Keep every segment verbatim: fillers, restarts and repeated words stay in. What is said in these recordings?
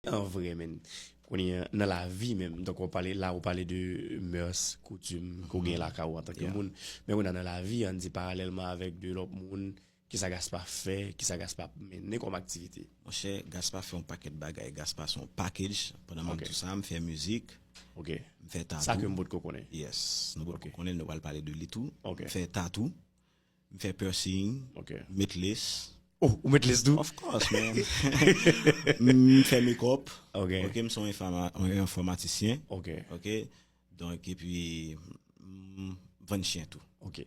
an vrè, men. Kounye a, nan lavi menm. Donk, w pale, la, w pale de mœurs, koutim, ke w gen lakay ou antanke moun. Men kounye a, nan lavi, ann di paralèlman avèk de lòt moun, kisa Gaspard fè, kisa Gaspard mennen kòm aktivite? Monchè, Gaspard fè yon pakèt bagay. Gaspard se yon package. Pandan m ap di w sa, m fè mizik, m fè tatou. Sa ke m potko konnen. Yes, nou potko konnen, nou pral pale de li tou. M fè tatou, m fè piercing, m met lace. Oh, ou met lace tou? Of course, man. M fè make-up. Ok, m se yon enfòma-, yon enfòmatisyen. Ok. Donk, epi, m vann chen tou. Ok.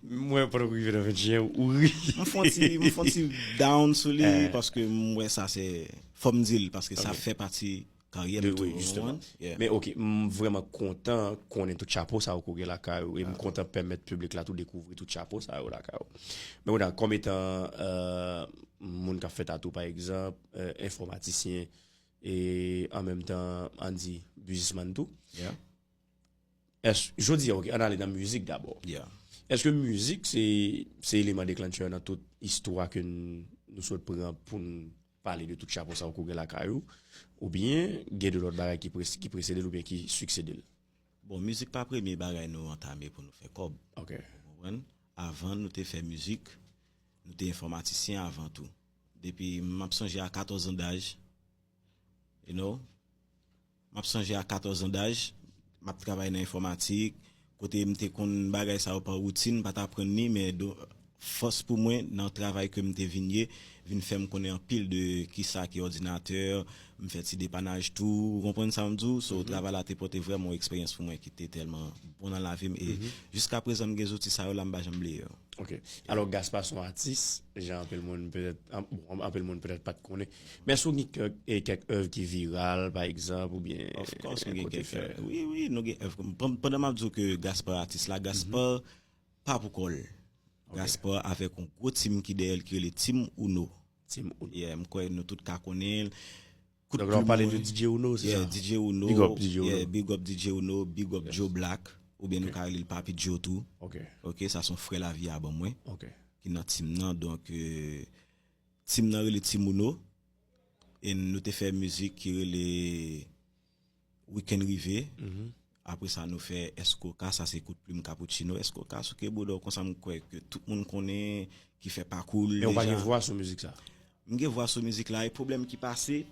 Mwen, pandan w rive nan vann chen, ou ri. M fè yon ti, m fè yon ti down sou li, paske m wè sa se, fò m di l, paske sa fè pati karyè m tou, wi, jisteman. Men ok, m vrèman kontan konnen tout chapo sa yo ke w gen lakay ou, e m kontan pèmèt piblik la tou dekouvri tout chapo sa yo lakay ou. Men kounye a, kòm etan, euh, moun k ap fè tatou, pa egzanp, euh, enfòmatisyen, e an menm tan, ann di, biznismann tou. Èske, jodi a, ok, ann ale nan mizik dabò. Èske mizik se, se eleman deklanchè nan tout istwa ke n, nou sot pran pou n pale de tout chapo sa yo ke w gen lakay ou, oubyen gen de lòt bagay ki prese, ki presede l oubyen ki siksede l? Bon, mizik pa premye bagay nou antame pou nou fè kòb. Ok. Ou konprann? Avan nou te fè mizik, nou te enfòmatisyen avan tou. Depi m ap sonje a katòz an daj, you know, m ap sonje a katòz an daj, m ap travay nan enfòmatik, kote m te konn bagay sa yo pa woutin, m pa t aprann li, men do, fòs pou mwen nan travay ke m te vin ye, vin fè m konnen anpil de kisa ki òdinatè, m fè ti depanaj tou, ou konprann sa m di w? So, travay la te pote vrèman yon eksperyans pou mwen ki te tèlman bon nan lavi m, e jiska prezan m gen zouti sa yo la, m pa janm bliye yo. Ok. Alò, Gaspard se yon atis, jan anpil moun petèt, an-, bon, anpil moun petèt pa t konnen. Men èske w gen kèk, e, kèk èv ki viral, pa egzanp, oubyen, of course, nou gen kèk èv. Wi, wi, nou gen èv. Pandan m ap di w ke Gaspard atis la, Gaspard pa pou kò l. Gaspard avèk yon gwo team ki dèyè l ki rele Team Uno. Team Uno. Yeah, m kwè nou tout ka konnen l. Kout plim mwen. Donk la, w pale de D J Uno, se sa? Yeah, D J Uno. Big up D J Uno. Yeah, big up D J Uno, big up Joe Black, oubyen nou ka rele l Papi Joe tou. Ok. Ok, sa se yon frè lavi a ban mwen, ki nan team nan. Donk, euh, team nan rele Team Uno. E nou te fè mizik ki rele Weekend Rive. Apre sa, nou fè Èske w ka, sa se kout plim Cappuccino. Èske w ka, souke bouda w, konsa m kwè ke tout moun konnen, ki fè pakou l deja. Men w pa gen vwa sou mizik sa? M gen vwa sou mizik la, e pwoblèm ki pase,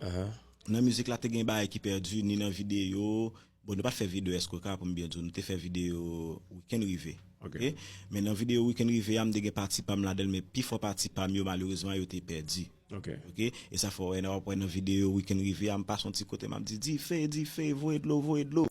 nan mizik la te gen bagay ki pèdi, ni nan videyo. Bon, nou pa t fè videyo Èske w ka, pou m byen di w, nou te fè videyo Weekend Rive. Ok. Men nan videyo Weekend Rive a, m te gen pati pa m ladan l, men pifò pati pa m yo, malerezman, yo te pèdi. Ok. E sa fè w wè, w ap wè nan videyo Weekend Rive a, m pase yon ti kote, m ap di, "Dife, dife, voye dlo, voye dlo."